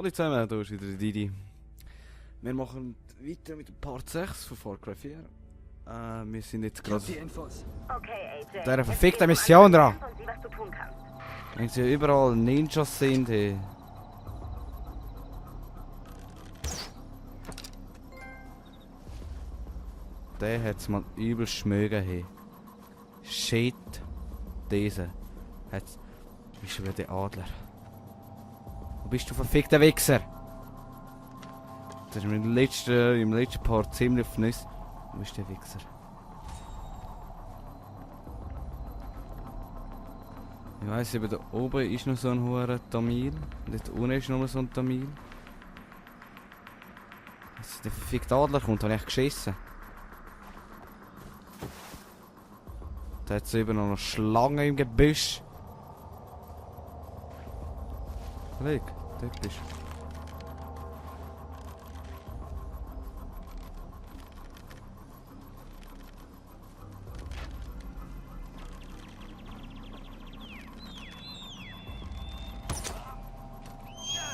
Hallo zusammen, da ist wieder der Didi. Wir machen weiter mit dem Part 6 von Far Cry 4. Wir sind jetzt gerade Okay, der verfickten Mission dran. Und sieh, was du tun kannst. Wenn sie überall Ninjas sind, hey. Der hat's mal übel schmögen, hey. Shit. Dieser hat's... Bist du wieder der Adler? Wo bist du, verfickter Wichser? Das ist mir im letzten Part ziemlich auf Nüsse. Wo ist der Wichser? Ich weiss, eben da oben ist noch so ein hoher Tamil. Und dort unten ist noch so ein Tamil. Als der verfickte Adler kommt, habe ich geschissen. Da hat es eben noch eine Schlange im Gebüsch. Kollege, dort bist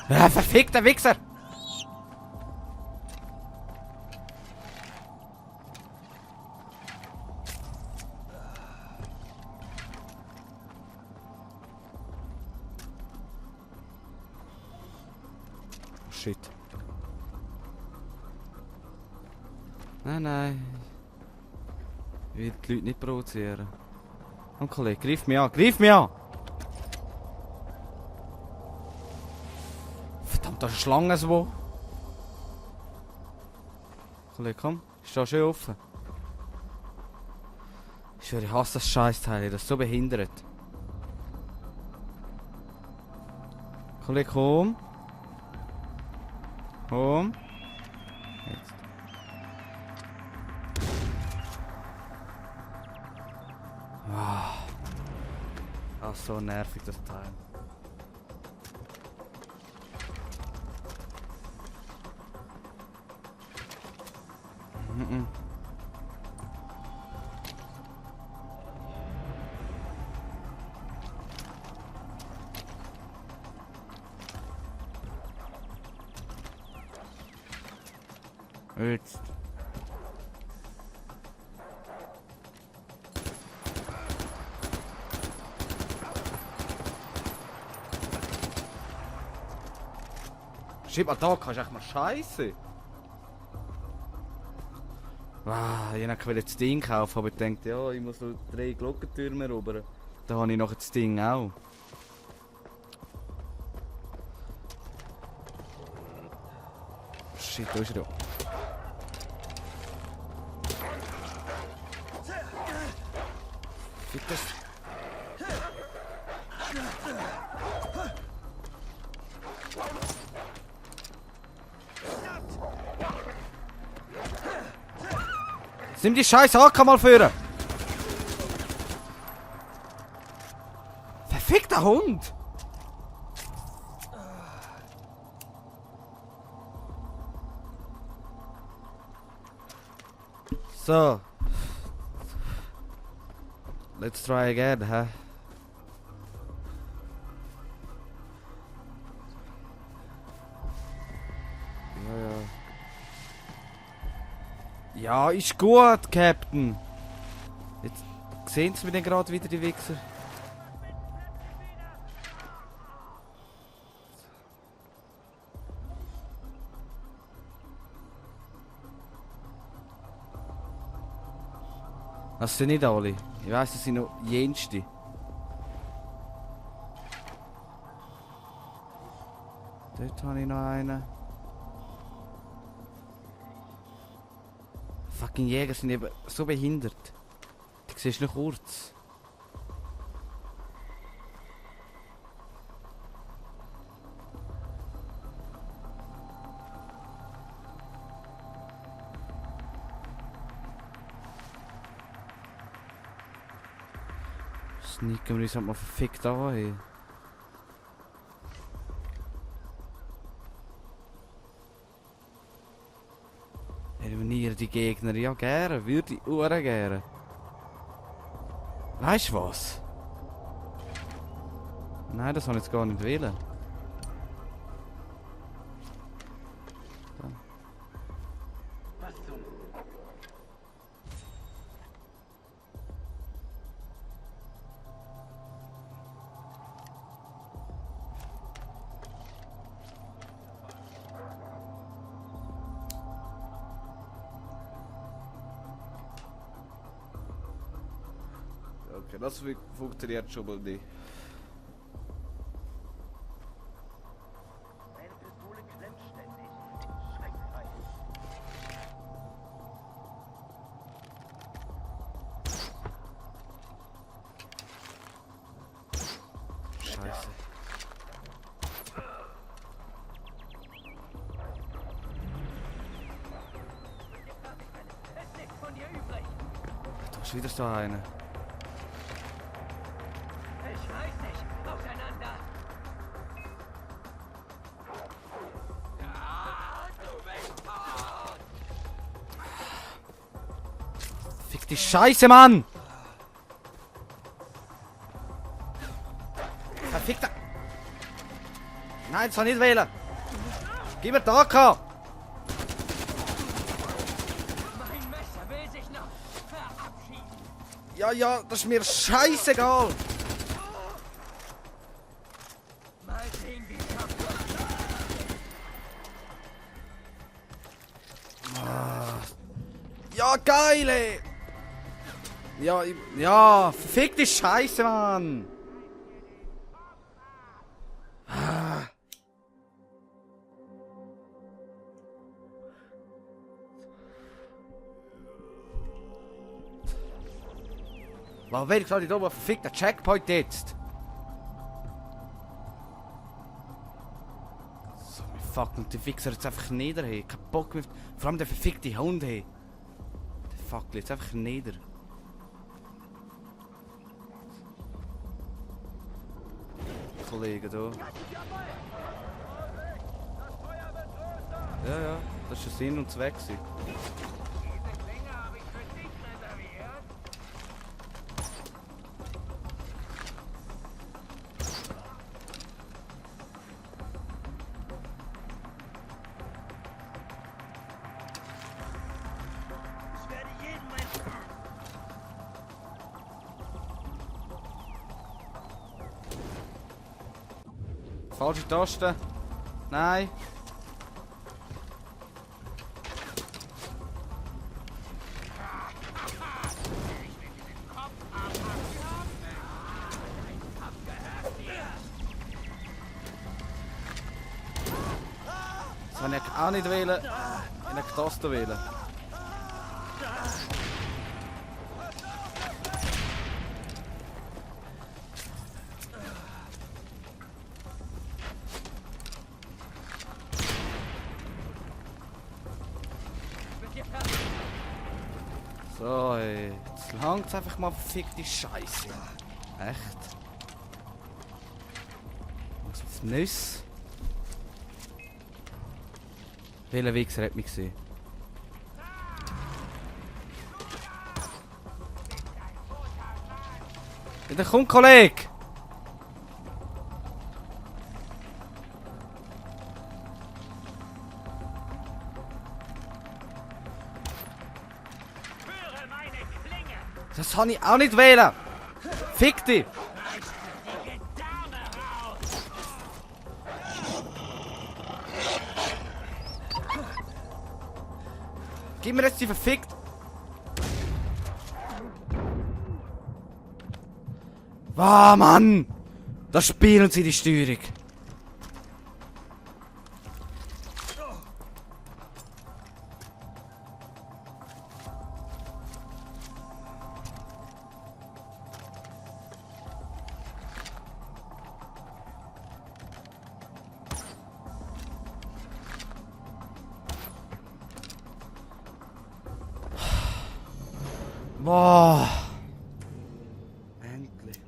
du. Ah, verfickter Wichser! Shit. Nein. Ich will die Leute nicht provozieren. Komm, Kollege, greif mich an! Greif mich an! Verdammt, da ist eine Schlange so. Kollege, komm. Ist da schön offen. Ich schwöre, ich hasse das Scheißteil, das ist so behindert. Kollege, komm. Komm. Jetzt. Ah, so nervig das Teil. Jetzt. Schieb mal da, kannst du echt mal scheiße. Ich wollte das Ding kaufen, aber ich dachte, ja, ich muss noch 3 Glockentürme erobern. Da habe ich noch das Ding auch. Shit, da ist er. Bitte. Nimm die scheiß AK mal führen! Verfickter Hund! So. Let's try again, huh? Ja, ist gut, Captain. Jetzt sehen Sie mir gerade wieder, die Wichser. Das sind nicht alle. Ich weiss, das sind noch jenste. Dort habe ich noch einen. Fucking Jäger sind eben so behindert. Die siehst du nur kurz. Sneaken wir uns halt mal verfickt an, hey. Eliminiere die Gegner, ja gerne, würde ich gerne. Weißt du was? Nein, das habe ich jetzt gar nicht wollen. Okay, das funktioniert schon mal nicht. Scheiße. Da ist wieder so einer. Ich weiß nicht. Auseinander. Fick die Scheiße, Mann! Verfickter! Nein, das soll ich nicht wählen! Gib mir die AK! Mein Messer will sich noch verabschieden. Ja, das ist mir scheißegal! Mal sehen, wie schafft. Ja, geil, ey! Ja, verfick die Scheiße, Mann! Warum will ich gerade nicht oben ein verfickter Checkpoint jetzt? So, mein fucking der Wichser jetzt einfach nieder, hey. Kein Bock mehr. Vor allem der verfickte Hund, hey. Der Fuck jetzt einfach nieder. Kollege, da. Ja, das ist der Sinn und Zweck. Diese Klinge habe ich für dich reserviert. Ich werde jeden Menschen. Falsche Taste. Nein. Das kann ich auch nicht wählen. Ich kann die Taste wählen. So, ey. Jetzt langt's einfach mal verfickte Scheiße. Echt? Was ist Nüsse? Welcher Wichser hat mich gesehen? Ja, da kommt Kollege! Höre meine Klinge. Das kann ich auch nicht wählen! Fick dich! Die Gedärme raus. Gib mir jetzt die verfickt! Ah, Mann! Da spielen sie die Steuerung! Boah! Endlich.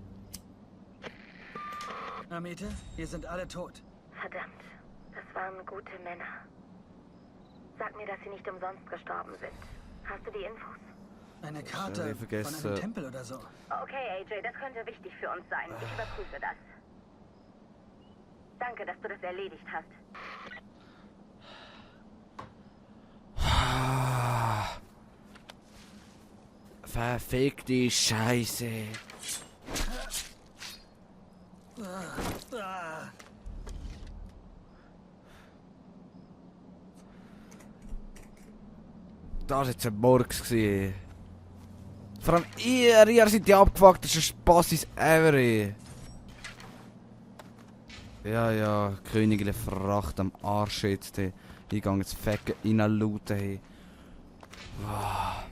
Amete, wir sind alle tot. Verdammt, das waren gute Männer. Sag mir, dass sie nicht umsonst gestorben sind. Hast du die Infos? Eine Karte ich vergesse. von einem Tempel oder so. Okay, AJ, das könnte wichtig für uns sein. Ich überprüfe das. Danke, dass du das erledigt hast. Verfickte Scheiße. Ah, Das war jetzt ein Murks. Vor allem ihr seid die abgefucktesten Spassis ever, ey. Ja, Königliche Fracht am Arsch jetzt, ey. Ich gehe jetzt Fecken reinlooten, ey. Wow.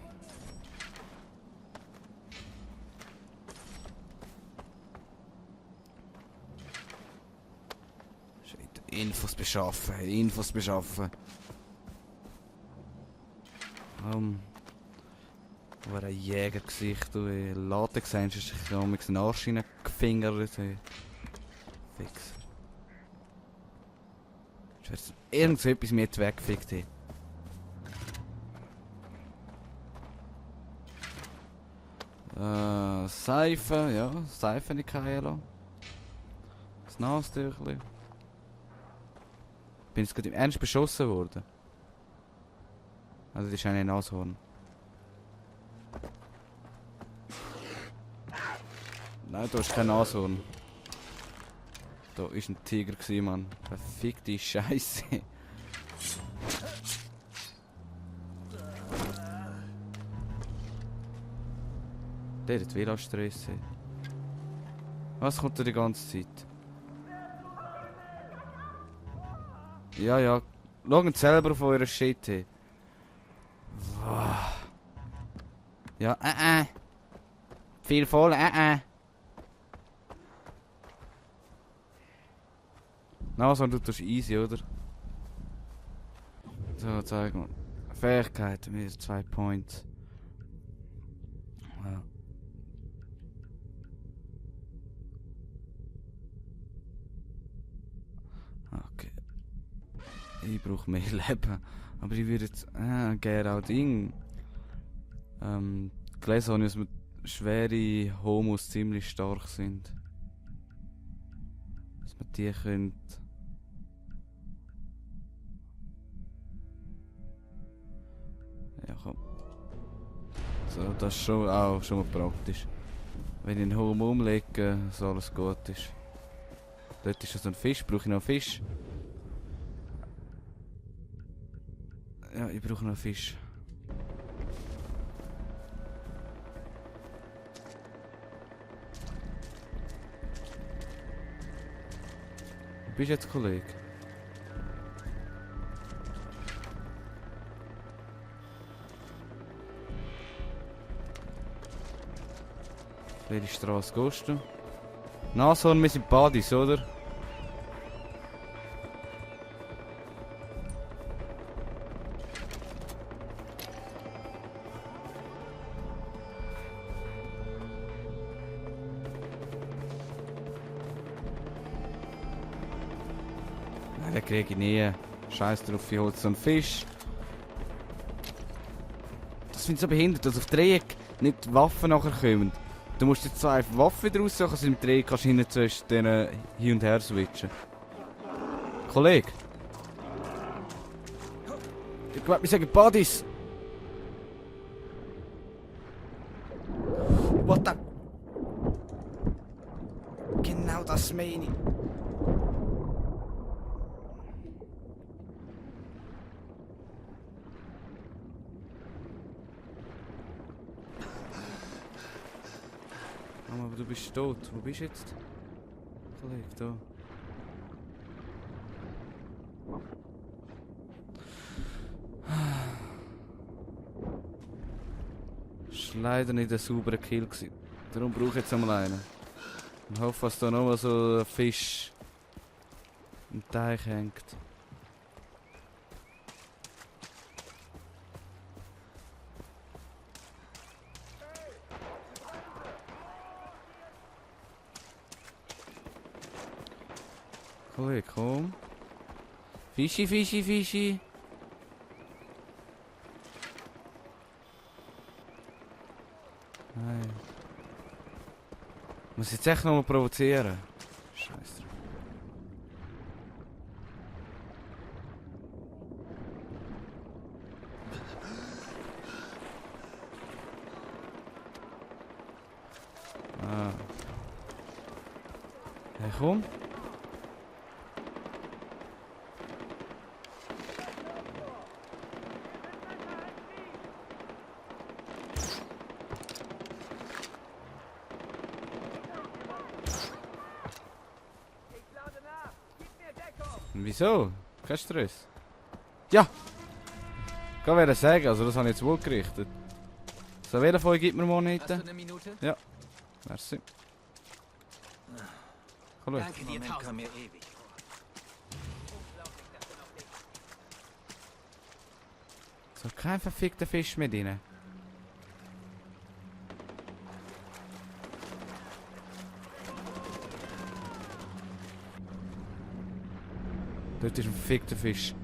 Shit, Infos beschaffen. War ein Jägergesicht, du, ey. Latex hast du sich ja mit den Arsch reingefingert, ey. Fix. Irgend so etwas mir jetzt weggefickt, ey. Seife, ja, Seife nicht lassen. Das Nasentüchli. Bin jetzt gerade im Ernst beschossen worden? Also das ist ein Nashorn. Nein, da ist kein Nashorn. Da ist ein Tiger gewesen, Mann. Verfickte Scheiße. Der hat wieder Stress. Was kommt da die ganze Zeit? Ja. Schaut selber auf euren Shit. Hey. Wow. Ja, Viel voll, Also, du tust easy, oder? So, zeig mal. Fähigkeiten, minus 2 Points. Ja. Okay. Ich brauche mehr Leben. Aber ich würde jetzt gerne auch Ding. Gelesen habe ich, dass wir schwere Homos ziemlich stark sind. Dass man die können. Ja, komm. So, das ist schon mal praktisch. Wenn ich einen Homo umlege, so alles gut ist. Dort ist das ein Fisch. Brauche ich noch einen Fisch? Ja, ich brauche noch einen Fisch. Wo bist du jetzt, Kollege? Welche Straße gehst du? Nashorn, wir sind Buddies, oder? Nein, den krieg ich nie. Scheiß drauf, ich hol so einen Fisch. Das finde ich so behindert, dass auf Dreieck nicht Waffen nachher kommen. Du musst jetzt zwar einfach Waffen wieder raussuchen, also im Dreieck kannst du hinten zwischen denen hin und her switchen. Kollege! Ich glaube, wir sagen Buddies! What the... Genau das meine ich. Aber du bist tot. Wo bist du jetzt? Kollege, da. Das war leider nicht ein sauberer Kill gewesen. Darum brauche ich jetzt einmal einen. Ich hoffe, dass da noch mal so ein Fisch im Teich hängt. Kollege, komm. Fischi, Fischi, Fischi. Nein. Muss ich jetzt echt noch mal provozieren? Scheiße. Ah. Hey, komm. Wieso? Kein Stress. Ja! Ich kann wieder sagen, also das habe ich jetzt wohl gerichtet. So, wer von euch gibt mir Moneten? Hast du eine Minute? Ja. Merci. Hallo. Danke dir, Moment kam mir ewig vor. So, kein verfickter Fisch mit rein. Dort ist ein verfickter Fisch.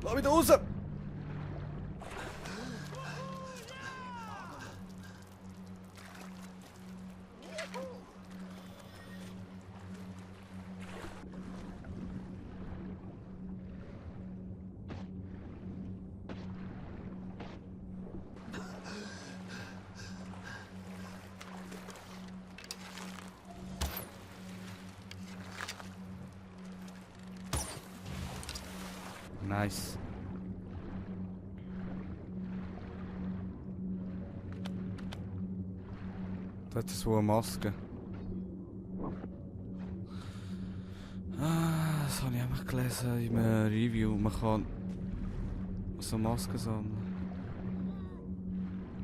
Lass mich da raus! Nice. Das ist so eine Maske. Das habe ich auch mal gelesen in einem Review. Man kann so Masken sammeln.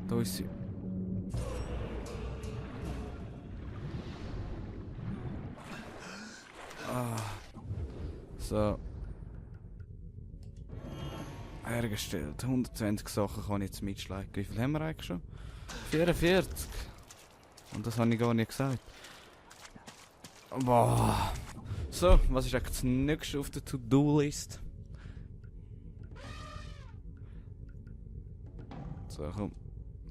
Da ist sie. So. Hergestellt. 120 Sachen kann ich jetzt mitschlagen. Wie viel haben wir eigentlich schon? 44. Und das habe ich gar nicht gesagt. Boah. So, was ist eigentlich das nächste auf der To-Do-List? So, komm.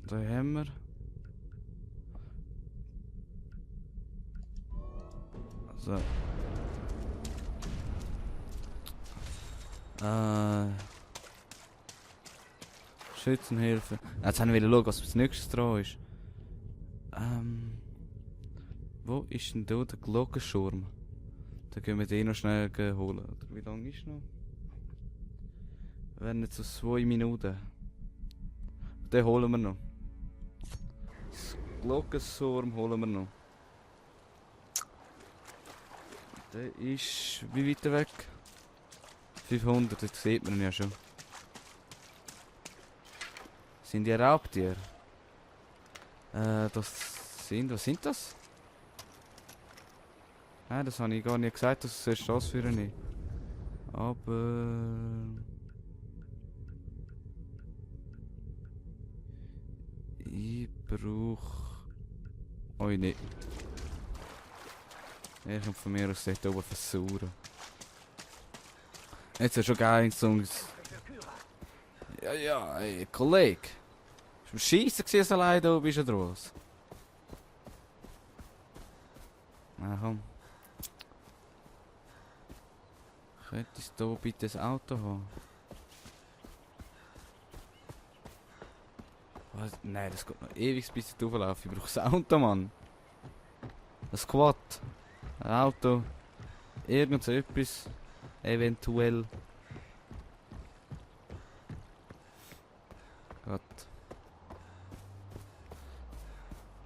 Da haben wir. So. Schützenhilfe. Jetzt haben wir wieder schauen, was das nächste dran ist. Wo ist denn da der Glockenschurm? Da gehen wir den noch schnell holen. Oder wie lange ist noch? Wären jetzt so 2 Minuten. Den holen wir noch. Das Glockenschurm holen wir noch. Der ist wie weiter weg? 500, das sieht man ja schon. Sind die Raubtiere? Was sind das? Nein, das habe ich gar nicht gesagt, dass es das für eine ist. Aber... Ich brauche... euch nicht. Ich kann von mir aus dort oben versuchen. Jetzt ist schon geil, Jungs. Ja, ey, Kollege. Ist mir scheisse gewesen, allein da bist du was? Na komm. Könntest du bitte das Auto haben? Was? Nein, das geht noch ewig bis ich rauflaufe. Ich brauche das Auto, Mann. Ein Quad. Ein Auto. Irgend so etwas. Eventuell. Gott.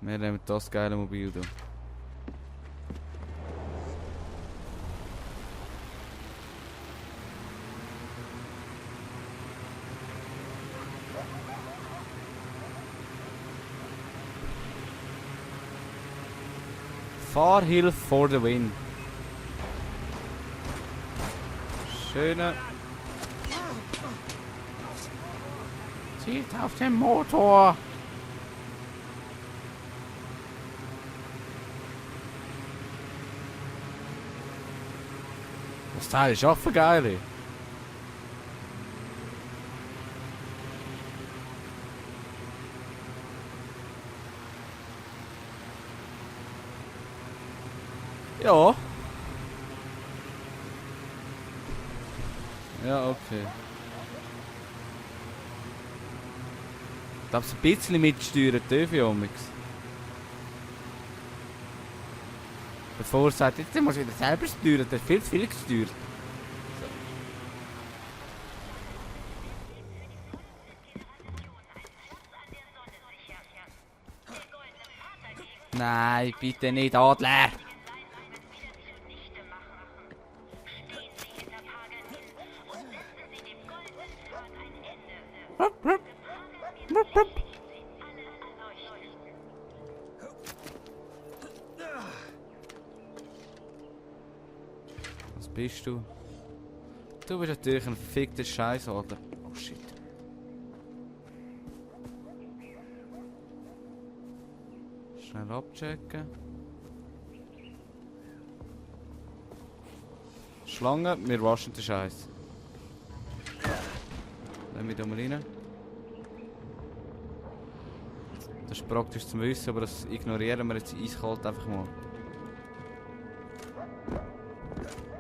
Wir nehmen das geile Mobil da. Fahrhilfe for the win. Schöne. Zielt auf den Motor. Das Teil ist auch geil. Ja. Ja, okay. Ich glaube, ein bisschen mitsteuern darf ich auch. Bevor er sagt, jetzt muss ich wieder selber steuern, das ist viel zu viel gesteuert. Nein, bitte nicht, Adler! Was bist du? Du bist natürlich ein fickter Scheiß, oder? Oh shit. Schnell abchecken. Schlange, wir waschen den Scheiß. Nehmen wir da mal rein. Das ist praktisch zum Wissen, aber das ignorieren wir jetzt eiskalt einfach mal.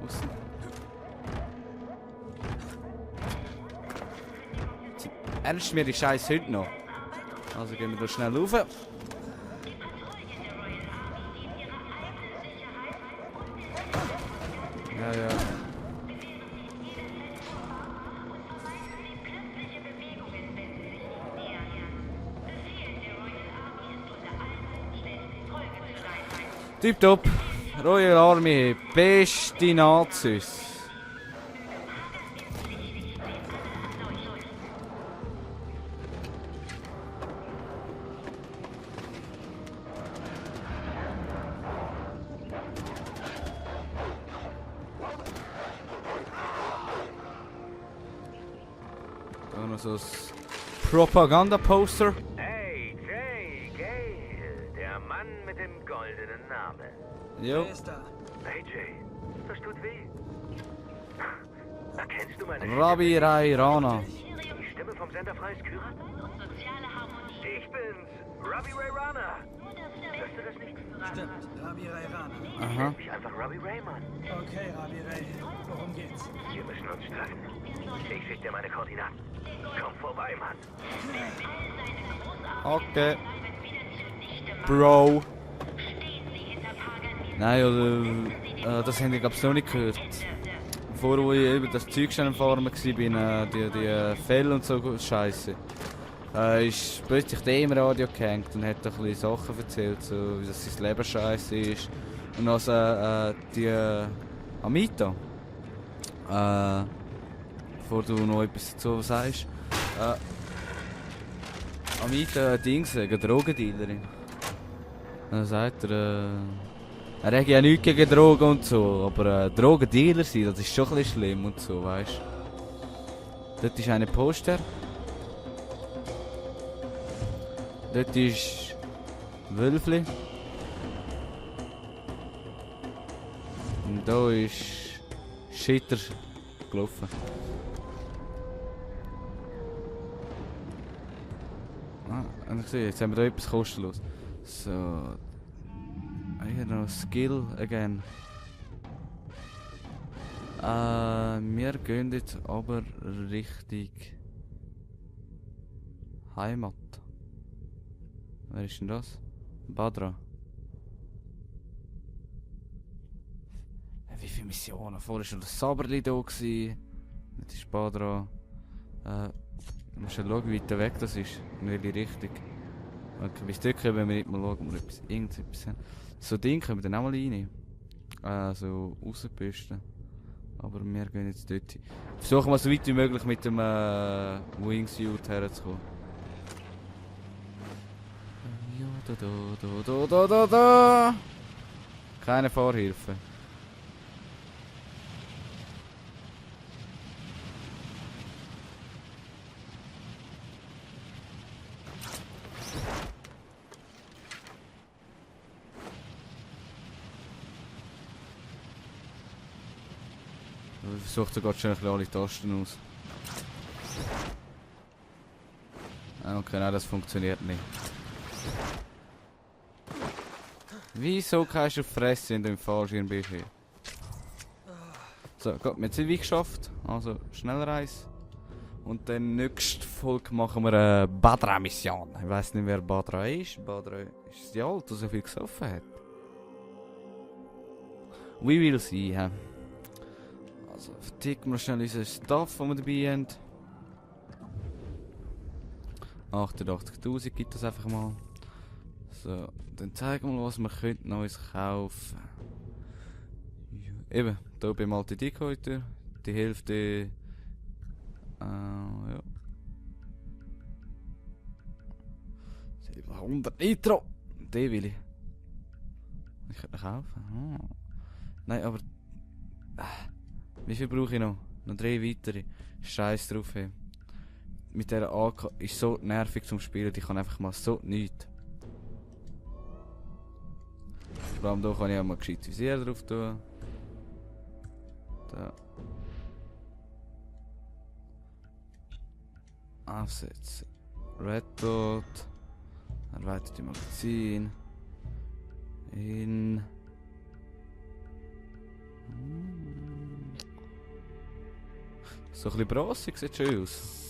Aussen. Ernst mir die Scheiß heute noch? Also gehen wir da schnell rauf. Ja, ja. Tipptopp. Royal Army. Beste Nazis. Da noch so ein Propaganda-Poster. Hey, Jay, Gale, der Mann mit dem goldenen Namen. Jo. Wer ist da? Hey, Jay, das tut weh. Erkennst du meine Rabbi Rai Rana. Stimme? Die Stimme vom Sender Freies Kyrat? Ich bin's, Rabbi Ray Rana. Hörst du das nicht? Stimmt, Rabbi Ray Rana. Aha. Nenn mich einfach Rabbi Rayman. Okay, Rabbi Ray, worum geht's? Wir müssen uns treffen. Ich schick dir meine Koordinaten. Komm vorbei, Mann. Okay. Bro. Nein, oder, das haben ich glaube ich noch nicht gehört. Bevor wo ich eben das Zeug schon am Fahren war, die Fälle und so Scheiße. Ist plötzlich der im Radio gehängt und hat ein bisschen Sachen erzählt, so wie das sein Leben scheiße ist. Und also die Amita, bevor du noch etwas dazu sagst, Amita Dings, eine Drogendealerin. Dann sagt er hat ja nichts gegen Drogen und so, aber Drogendealer sein, das ist schon ein bisschen schlimm und so, weißt du. Dort ist ein Poster. Dort ist Wölfli. Und da ist Schitter gelaufen. Und ich sehe, jetzt haben wir da etwas kostenlos. So. Hier noch Skill again. Wir gehen jetzt aber Richtung Heimat. Wer ist denn das? Badra. Wie viele Missionen? Vorher war schon das Saberli da. Jetzt ist Badra. Ich muss schon schauen, wie weit weg das ist. In welche Richtung. Okay, bis dort können wir nicht mal schauen, ob wir irgendetwas haben. So Ding können wir dann auch mal rein. So Aussenposten. Aber wir gehen jetzt dort hin. Versuchen wir so weit wie möglich mit dem Wingsuit herzukommen. Ja, da. Keine Fahrhilfe. Ich versuche sogar schon ein bisschen alle Tasten aus. Okay, nein, das funktioniert nicht. Wieso kannst du fressen, wenn du im Fallschirm bist hier? So, gut, wir haben es wie geschafft. Also, Schnellreise. Und dann nächste Folge machen wir eine Badra-Mission. Ich weiss nicht, wer Badra ist. Badra ist die Alte, die so viel gesoffen hat. We will see, hä? Also, verticken wir schnell unseren Stuff, den wir dabei haben. 88.000 gibt das einfach mal. So, dann zeigen wir mal, was wir Neues kaufen können. Eben, hier beim alten Dick heute. Die Hälfte. Ja. 100 Nitro! Den will ich. Ich könnte ihn kaufen. Oh. Nein, aber... Wie viel brauche ich noch? Noch 3 weitere. Scheiß drauf, hey. Mit dieser AK ist so nervig zum Spielen, ich kann einfach mal so nichts. Ich glaube, da kann ich auch mal gescheit Visier drauf tun. Da. Aufsetzen. Red Dot. Erweiterte Magazin. In. So ein bisschen bronzig, sieht schön aus.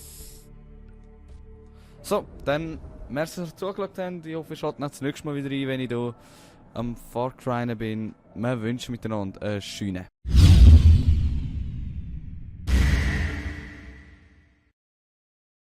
So, dann, merci, dass ihr zugeschaut habt. Ich hoffe, ihr schaltet das nächste Mal wieder ein, wenn ich hier am Far Cry bin. Wir wünschen miteinander einen schönen.